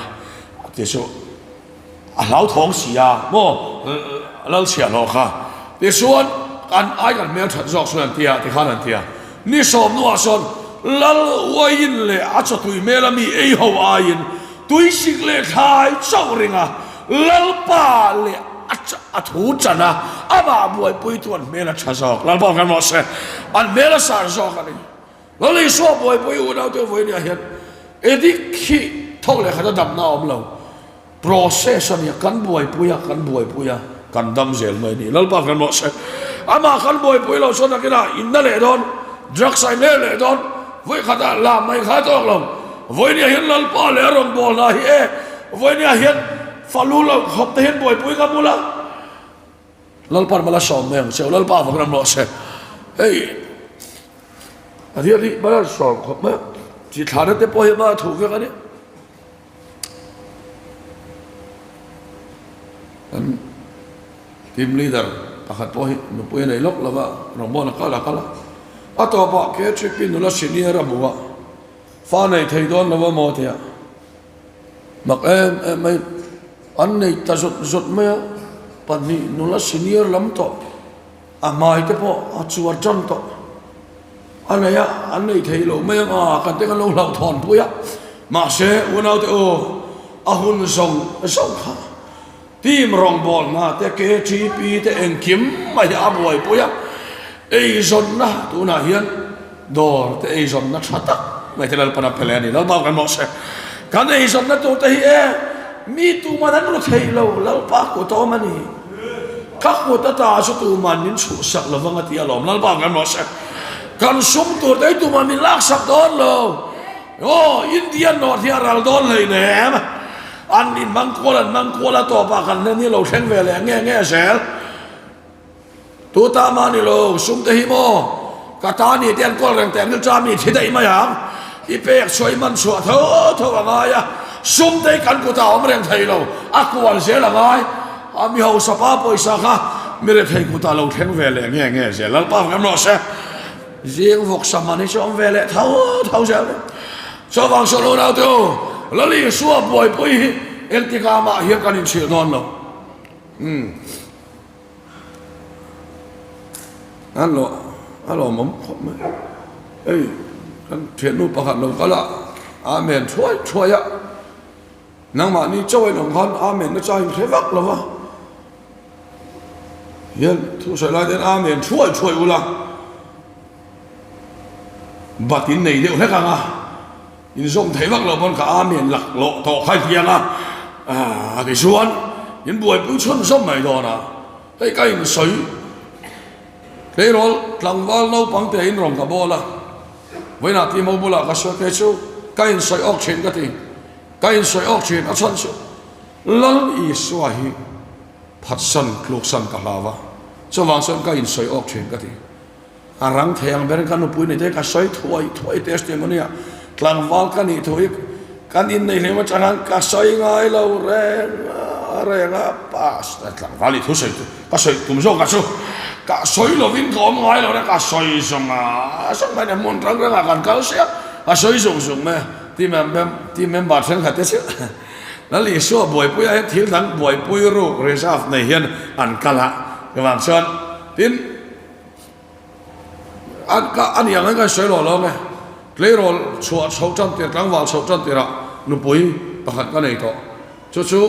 a ti chu. A hlauthawng si a maw lal chhiahhlawh kha. Tichuan kan ai kan hmel that zawk sawn an ti a tikhan an ti a. Ni sawmnuah sawn lal uaiin leh a chawtui hmel a mi ei ho aiin tuisik leh thlai chauh ringa Lalpa leh a thu chan a, amah buaipuitu an hmel a tha zawk. Lalpa kan rawh se, an hmel a sar zawk a ni. Lal Isua buaipui unaute vawinia hian edik hi thawk leh khat a damna a awm lo. Process a nia, kan buaipui a, kan buaipui a, kan dam zel mai a ni. Lalpa kan rawh se. Amah kan buaipui lo chuan nakinah inna leh dawn, drugs a inleh leh dawn, vawikhatah lam mai kha a tawk lo. Vawinia hian Lalpa leh a rawngbâwl hna hi e, vawinia hian falu lo khawp te hian buaipui ka bula Lalpa'n mal a sâwm mai ang che u, Lalpa vang ram rawh se. Hei, a hian hi mal a sâwm khawp mai a, chi thlahna te pawh hi mal a thuh vek a ni. Kan team leader pakhat pawh hi nupui a nei lawk lo va, rawngbâwl a kal a kal a, a tawpah KHP nula senior a hmu a. Fa nei thei dawn lo a maw tia mak em em mai an nei ta zawt zawt mai a, pahnih nula senior lam tawh a hmai te pawh a chuar tan tawh a nei a, an nei thei lo mai ang a, kan te kan lo hlauhthawn pui a, mahse unaute aw a hun zawng zawng kha team rawngbâwl hna te KTP te engkim mai hi a buaipui a, eizawnna tunah hian dawr te eizawnna tha tak mai te Lalpan a pe leh a ni. Lalpa kan mawh se. Kan eizawnna tur te hi e mi tuman an ru thei lo, Lalpa kut a awm a ni. Ka kut ata chu tuman min chhuhsak lo vang a ti alawm. Lalpa kan mawh se. Kan sum tur te hi tuman min laksak dawn lo. Aw, India nawt hi a ral dawn hleinem. An in hmang kual an hmang kual a tawpah kan hnen hi lo thleng ve leh nge nge zel. Tu ta mah ni lo, sum te hi maw ka ta ni te an kawl reng teh ang cha mi thi daih mai ang. I pek chhuah i man chhuah tho tho a ngai a, sum te hi kan kutah awm reng thei lo, a kual zel a ngai. A mi hausa pa pawisa kha mi rethei kutah lo thleng ve leh nge nge zel. Lalpa kan rawh se. Zing vawk sam an hi chu awm ve leh tho tho zel. Chuvang sawn unaute u, Lal Isua buaipui hi engtikah mah hian kan inchhilh dawn lo. Umm. A lo a lawmawm khawp mai. Hei kan thiannu pakhat lo kal a, Amen thuai thuai a. Nangmahni chauh in awm khan Amen na chai in hre vak lo va. Hian thu sawi lai te hian Amen thuai thuai ula. Bat in nei deuh hlek ang a, in zawm thei vak lo pawn ka Amen lak lawh tawh kha hiang a, a tichuan in buaipui chhun zawm mai dawn a, hei ka in sawi tleirawl tlangval naupang te in rawn ka bawl a, vawiinah Timo bulah ka sawi kei chu ka in sawi awk thin ka ti, ka in sawi awk thin a chhan chu Lal Isua hi phatsan tluksan ka hlau a, chuvang chuan ka in sawi awk thin ka ti. A rang thei ang ber ka nupui ni te ka sawi thuai thuai testimony ah tlangval ka nih thu hi kan inneih hlim atang khan ka sawi ngai lo reng a reng a pastor tlangval nih thu sawi chu ka sawi tum zawk ah chu ka sawi lovin ka awm ngai lo reng ka sawi zawng a zawng mai hmun rang reng ah kan kal sia ka sawi zung zung mai team team member thenkhat te chu Lal Isua buaipui ah hian thil dang buaipui ruk reserve nei hian an kal a chuvang chuan tin. A ka a ni ang in kan sawi lo lawm e. Tleirawl chhuah chhoh tan tir tlangval chhoh tan tirah nupui pakhat ka nei tawh. Chu chu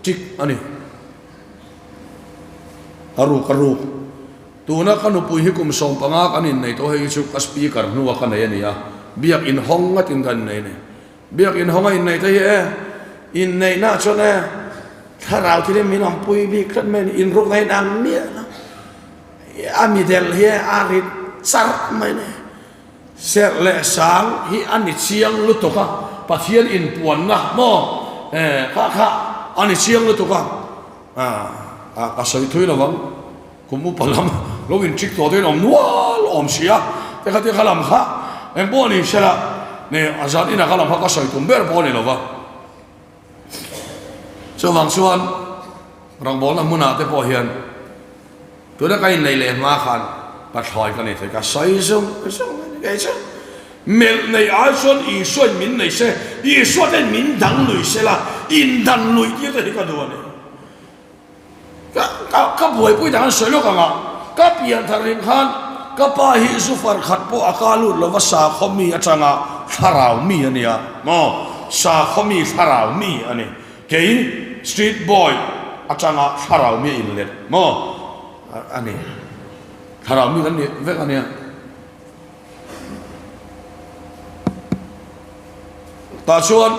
tik a ni. A ruk a ruk. Tuna ka nupui hi kum 15 kan innei tawh hei hi chu ka speaker hnua ka nei a ni a. Biak inhawng ngatin kan innei a ni. Biak inhawng a inneih te hi e, inneihna chuan e, thlarau thil hi min awmpui bik tlat mai a ni, inrukna hi ang miah lo. A midel hi a rit charh mai a ni. Serh leh sang hi a ni chiang lutuk a, Pathian inpuanna maw e, kha kha a ni chiang lutuk a, a ka sawi thui lovang, kum upa lam lo inṭik tawh te in awm nual awm si a, te kha te kha lam kha eng pawh ni se la, ne a zan inah kha lam kha ka sawi tum ber pawh a ni lo va. Chuvang chuan rawngbawlna hmunah te pawh hian tuna ka inneih leh hma khan pathlawi ka nei thei, ka sawi zung zung mai ni kei chu. Melh nei ai chuan Isuain min nei se, Isua ten min dang lui se la, indan luih tir te hi ka duh a ni. Ka ka buaipui tak an sawi lawk ang a, ka pian thar ring khan ka pa hi zu far khat pawh a ka lut lova sakhaw mi atanga thlarau mi a nia maw, sakhaw mi thlarau mi a ni, kei street boy atanga thlarau mi a inlet maw a ni, thlarau mi kan ni vek a nia. Tah chuan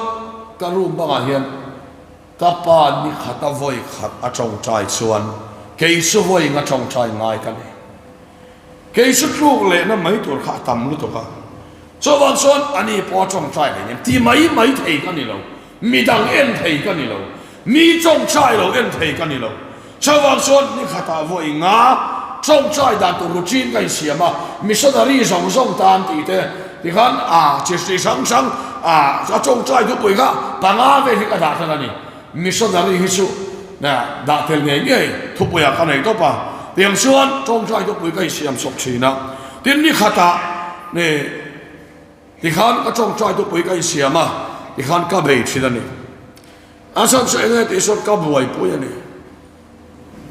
ka room bangah hian. Ka pa ni khat a vawi khat a tawngtai chuan kei chu vawi nga tawngtai ngai ka nei. Kei chu tluk lehna mai tur kha a tam lutuk a, chuvang chuan ani pawh a tawngtai leh nem ti mai mai thei ka ni lo, midang en thei ka ni lo, mi tawngtai lo en thei ka ni lo. Chuvang chuan ni khatah vawi nga tawngtai dan tur routine ka insiam a, missionary zawng zawng tan tih te tikhan a chi hrang hrang a a tawngtai thupui kha panga vel hi ka dah tan a ni. Missionary hi chu dah tel ngei ngei thupuiah ka nei tawp a, tiang chuan tawngtai thupui ka insiam chawp thin a, tin ni khatah tikhan ka tawngtai thupui ka insiam a, tikhan ka bei thin a ni. A chhan chu enge tih sawn ka buaipui a ni.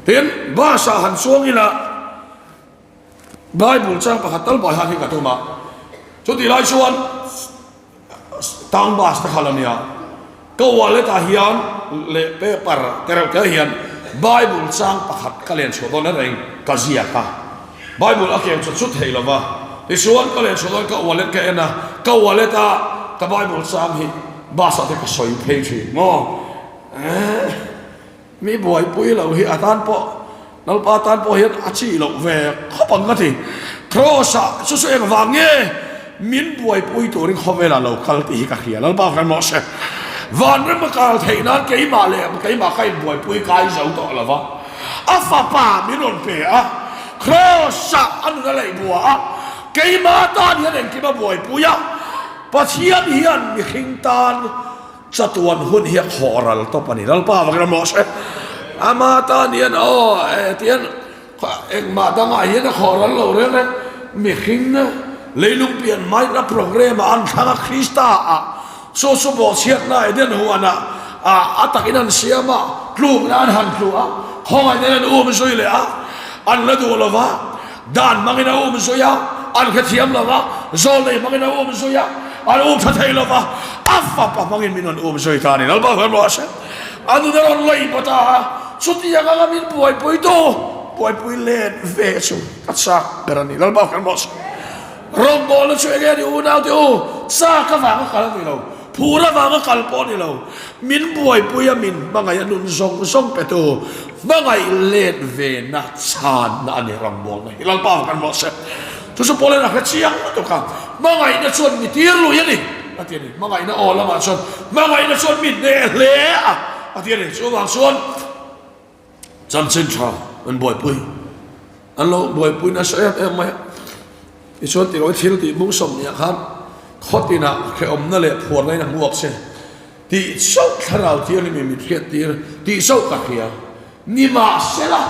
Tin, bus ah han chuang ila Bible chang pakhat tal bai han hi ka tum a. Chutih lai chuan town bus te kha la nia. Ka wallet ah hian leh paper te reuh te hian Bible chang pakhat ka len chhuah dawn a reng ka ziak a. Bible a keng chut chut thei lo va. Tichuan ka len chhuah dawn ka wallet ka en a, ka wallet a ka Bible chang hi bus ah te ka sawi phei thin maw? Eh, mi buaipui lo hi a tan pawh Lalpa tan pawh hian a chi loh ve khawp ang ka ti. Cross ah chu chu engvang nge min buaipui turin khawvel ah lo kal tih hi ka hria. Lalpa kan mawh se. Vanram a kal theih nan keimah leh keimah ka inbuaipui kai zo tawh lo va. A fapa min rawn pe a, Kraws-ah a nun a leih bua a, keimah tan hian engkim a buaipui a, Pathian hian mihring tan chatuan hun hi a khawh ral tawp a ni. Lalpa avangin a mawh se. Ama tan hian aw tihian engmah dangah hian a khawh ral lo reng reng. Mihring leilung pian hmain a programme ah an thlang a, Krista ah Chu chu bawhchhiatna Eden huanah a takin an siam a, tlukna an han tlu a, khawngaihna in an um zui leh a, an la duh lo va, dan hmangin a um zui a, an hrethiam lo va, zawlnei hmangin a um zui a, an um tha thei lo va, a fapa hmangin min rawn um zui ta a ni. Lalpa huan rawh se. A nun a rawn lei pawt a, chutiang anga min buaipuitu buaipui let ve chu ka chak ber a ni. Lalpa huan rawh se. Rawngbawlna chu enge ni unau te u, chak avanga kal a ni lo, phur avanga kal pawh a ni lo, min buaipui a min hmangaih a nun zawng zawng pe tu hmangaih let ve na chhanna a ni rawngbawlna hi Lalpa vang kan mawh se. Chu chu Paul-a'n a hre chiang lutuk a, hmangaihna chuan mi tir lui a ni a ti a ni, hmangaihna aw lamah chuan hmangaihna chuan mi hneh hle a a ti a ni, chuvang chuan Chanchin tha an buaipui, an lo buaipui nasa em em mai a. Tichuan tirawi thil tih bung sawmhnih ah khan khaw tinah hrehawmna leh phuarna in a hmuak che tih chauh thlarau thianghlim in min hriat tir tih chauh ka hria. Nimahsela,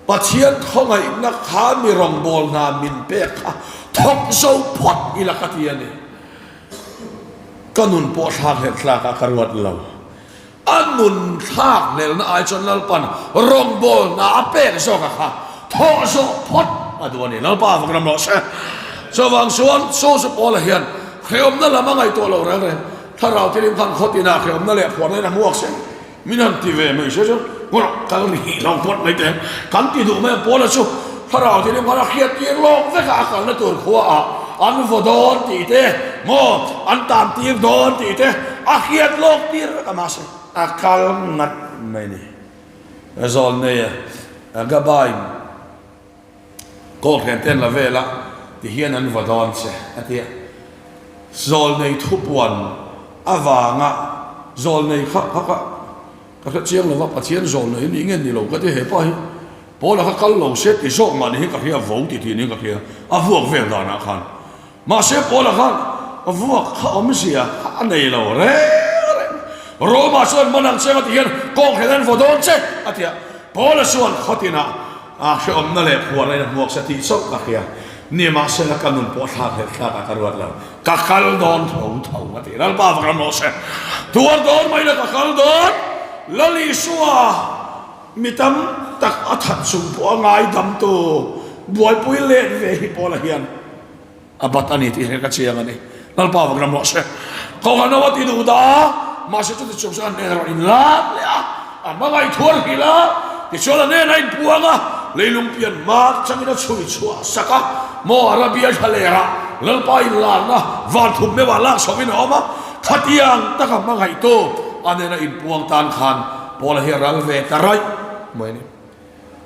Pathian khawngaihna kha mi rawngbâwl hna min pek kha thawk zo phawt ila ka ti a ni. Ka nun pawh thlak hlelh tlakah ka ruat lo. A nun thlak hlelna ai chuan Lalpan rawngbawlna a pek zawk a kha thawh zawh phawt a duh a ni. Lalpa vak ram rawh se. Chuvang chuan Joseph Paula hian hrehawmna lam a ngaihtuah lo reng reng. Thlarau thilim khan khaw tinah hrehawmna leh phuarna in a hmuak se. Min han ti ve mai se chu ngawrh kal rih lo phawt mai teh. Kan ti duh mai ang Paula chu Thlarau thilim khan a hriat tir lawk vek a, a kalna tur khua ah an vaw dawn tih te maw an tan tir dawn tih te a hriat lawk tir vek a mahse a kal ngat mai ni. Zawlnei a Gabain Kawlhren te an la vel a ti hian an vaw dawn che a ti a. Zawlnei thupuan avanga zawlnei kha kha kha ka hre chiang lo va Pathian zawlnei ni nge ni lo ka ti hepa hi. Paula kha kal lo se ti zawk mah ni hi ka hria vo ti tih niin ka hria a vuak vel danah khan. Mahse Paula khan vuak kha awmzia kha a nei lo reng reng. Roma chuan man ang cheng a ti hian kawng hlen an vaw dawn che a ti a. Paula chuan khawtinah a hrehawmna leh phuarna in a hmuak se tih chauh ka hria. Nimahsela ka nun pawh thlak hlelh thlakah ka ruat lo. Ka kal dawn tho tho a ti. Lalpa va ram rawh se. Tuar dawn mai la ka kal dawn. Lal Isua. Mi tam tak a that chung pawh a ngaidamtu buaipui let ve hi Paula hian a bat a ni tih hi ka chiang a ni. Lalpa vak ram rawh se. Kohhran ho a ti duh dah a, mahse chuti chung chuan an hnenah rawn inlak leh a, a hmangaih thuar hrilh a, tichuan a hnenah a inpuang a, leilung pian hma changin a chhui chhuah sak a, maw Arabia thlalerah Lalpa inlarna van thum meuhah lak chhohin a awm a, khatiang taka hmangaihtu a hnena inpuang tan khan Paula hi a ral ve ta raih mai a ni.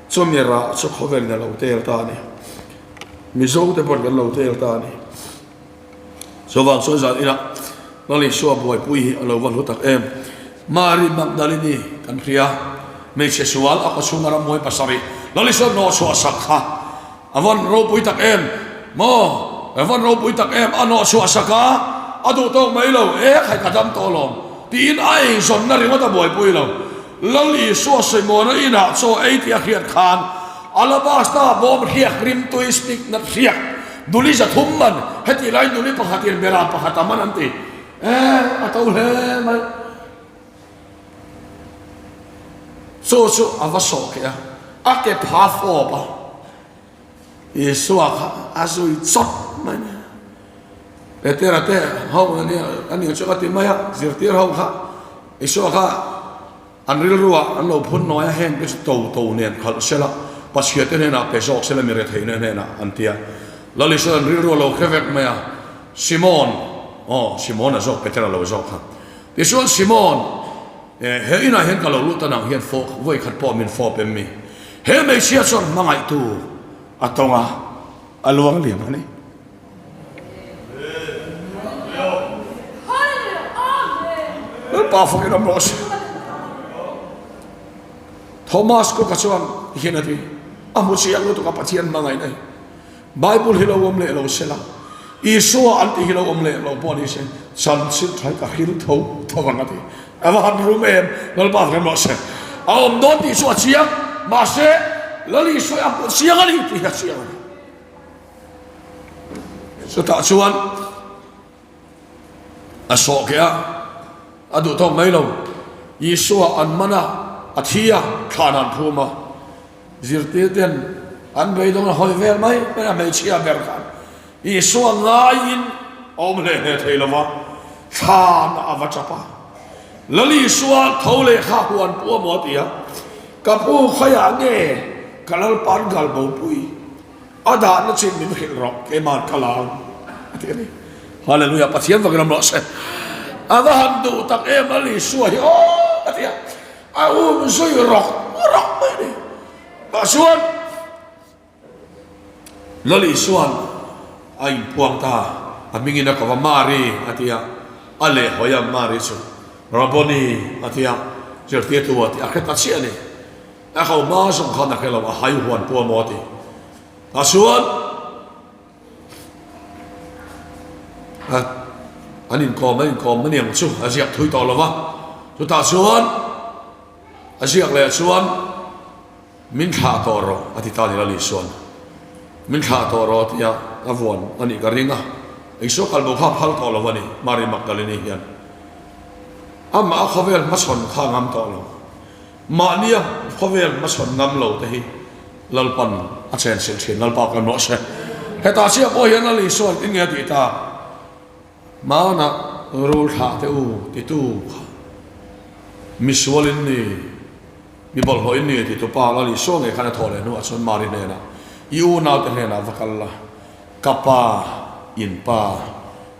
Chumi rah chu khawvelin a lo tel ta a ni. Mizo te pawhin kan lo tel ta a ni. Chuvang chuan zan inah Lal Isua buaipui hi a lo va hlu tak em. Mary Magdalene kan hria, hmeichhe sual a kawchhunga ramhuai pasarih Lal Isua hnawh chhuah sak kha a van ropui tak em maw? A van ropui tak em? A hnawh chhuah sak a, a duh tawk mai lo, e khai ka dam tawh lawm tiin a eizawnna ringawt a buaipui lo. Lal Isua Simona inah chaw ei tih a hriat khan alabasta bawm hriak rimtui stick nat hriak nuli 300 man hetih laiin nuli pakhatin beram pakhat a man an ti e a to hle mai. Chaw chu a va sawh keh a, a ke pha fawp a. Isua kha a zui chawt mai ni. Petera te ho a nia a nih chu ka ti mai a, zirtir ho kha Isua kha an rilruah an lo phun nawi a, heng te chu to to nen khalh se la, Pathian te hnenah pe zawk se la mi retheihna hnenah an ti a. Lal Isua an rilru a lo hre vek mai a, Simon, aw Simon a zawk Petera lo zawk kha. Tichuan Simon, he inah hian ka lo lut a nang hian fawk vawi khat pawh min fawp em mi? He hmeichhia chuan hmangaihtu a tawng a, a luang liam a ni. Lalpa fakin awm rawh se. Thomas Cook-a chuan hian a ti, A hmu chiang lutuk a Pathian hmangaihna hi. Bible hi lo awm leh lo se la, Isua an tih hi lo awm leh lo pawh ni se, chanchin tha hi ka hril tho tho ang a ti. A va han rum em, Lalpa vek rawh se. A awm dawn tih chu a chiang, mahse Lal Isua hi a hmuh chiang a ni tih hi a chiang a ni. Chutah chuan a sawh keh a, a duh tawk mai lo. Isua an man a, a thi a, thlan an phum a. Zirtir ten an beidawng a hawi vel mai mai a, hmeichhia ber khan Isua ngaiin a awm hle hle thei lo va, thlan a va tap a. Lal Isua tho leh kha huan pu a maw a ti a, Ka pu khawihah nge ka Lalpa'n gal bopui a dahna chin min hrilh rawh, keima'n ka la ang a ti a ni. Hallelujah, Pathian vakin awm rawh se. A va han duh tak em Lal Isua hi aw a ti a. A um zui rawk rawk mai a ni. Tah chuan Lal Isua'n a inpuang ta, a hmingin a ko va, Mari a ti a, a lehhawi a, Mari chu Rabboni a ti a, zirtirtu a ti, a hre ta chiah a ni. A ko hma zawng khan a hre lo, a hai huan pawh a maw a ti. Tah chuan An inkawm an inkawm a niang chu a ziak thui tawh lo va, chutah chuan a ziak leh chuan min thlah tawh rawh a ti ta ni Lal Isua'n min thlah tawh rawh a ti a, a vuan a nih ka ring a, Isua kalbo kha a phal tawh lo a ni Mary Magdalene hian amah a khawvel hmachhawn kha a ngam tawh lo. Mahnia khawvel hmachhawn ngam lo te hi Lalpan a chenchilh thin. Lalpa kan rawh se. Hetah chiah pawh hian Lal Isua'n tin nge a tih tak? Hmanah rul thlah teh u titu kha misual in ni, mi bawlhhlawh in ni titu pa Lal Isua ngei khan a thawh leh hnuah chuan Mari hnenah, I unaute hnenah va kal la, ka pa in pa,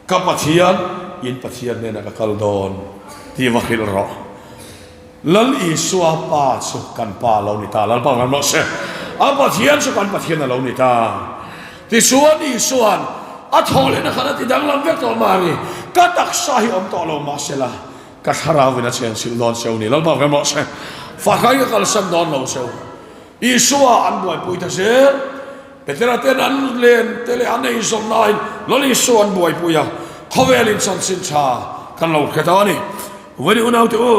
ka Pathian in Pathian hnenah ka kal dawn tih va hrilh rawh. Lal Isua Pa chu kan Pa a lo ni ta, Lalpa kan rawh se. A Pathian chu kan Pathian a lo ni ta. Tichuan Isua'n a thawh lehna khan a ti danglam vek tawh Mari, ka taksa hi awm tawh lo mahsela ka thlarauin a chhenchilh dawn cheu ni, Lalpa kan rawh se. Fahrai ka kalsan dawn lo cheu. Isua an buaipui ta zel. Petera ten an len te leh an eizawn nain Lal Isua an buaipui a, khawvelin chanchin tha kan lo hre ta a ni. Vawiin unaute u,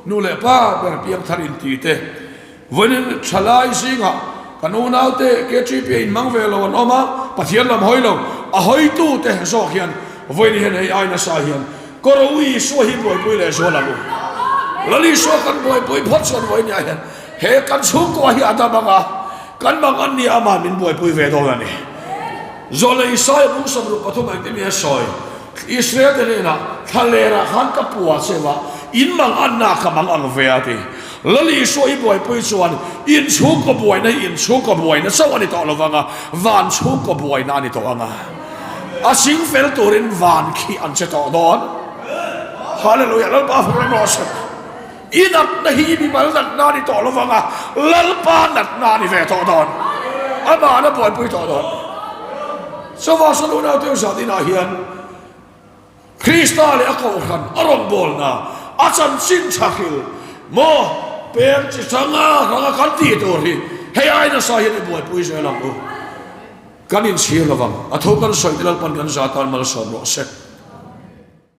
nu leh pa ber piangthar inti te, vawiin thalai zingah kan unaute KTP a inhmang ve lo an awm a, Pathian lam hawi lo, a hawitute zawk hian vawiin hian hei ai nasa hian Koro Isua hi buaipui leh zual ang u. Lal Isua kan buaipui phawt chuan vawiin ah hian. He kan chhungkua hi a dam ang a, kan mang an nia ama'n min buaipui ve dawn a ni. Zawlei Isaia bung 63 engtin nge a sawi? Israel te hnenah, Thlalerah khan ka pua cheu a, in mang anna ka mang ang ve a ti. Lal Isua i buaipui chuan in chhungkaw buaina hi in chhungkaw buaina chauh a ni tawh lo vang a, van chhungkaw buaina a ni tawh ang a. A sing fel turin van khi an che tawh dawn. Hallelujah! Lalpa fak reng rawh se. I natna hi i mimal natna a ni tawh lo vang a, Lalpa natna a ni ve tawh dawn. Amah a buaipui tawh dawn. Chuvang sawn unaute u zat inah hian Krista leh a kohhran a rawngbawlna a chanchin tha hril maw peng chi hranga hranga kan tih tur hi hei ai nasa hian i buaipui zel ang u. Kan inchhir lovang. A tho kan sawi te Lalpan kan za tan malsawm rawh se.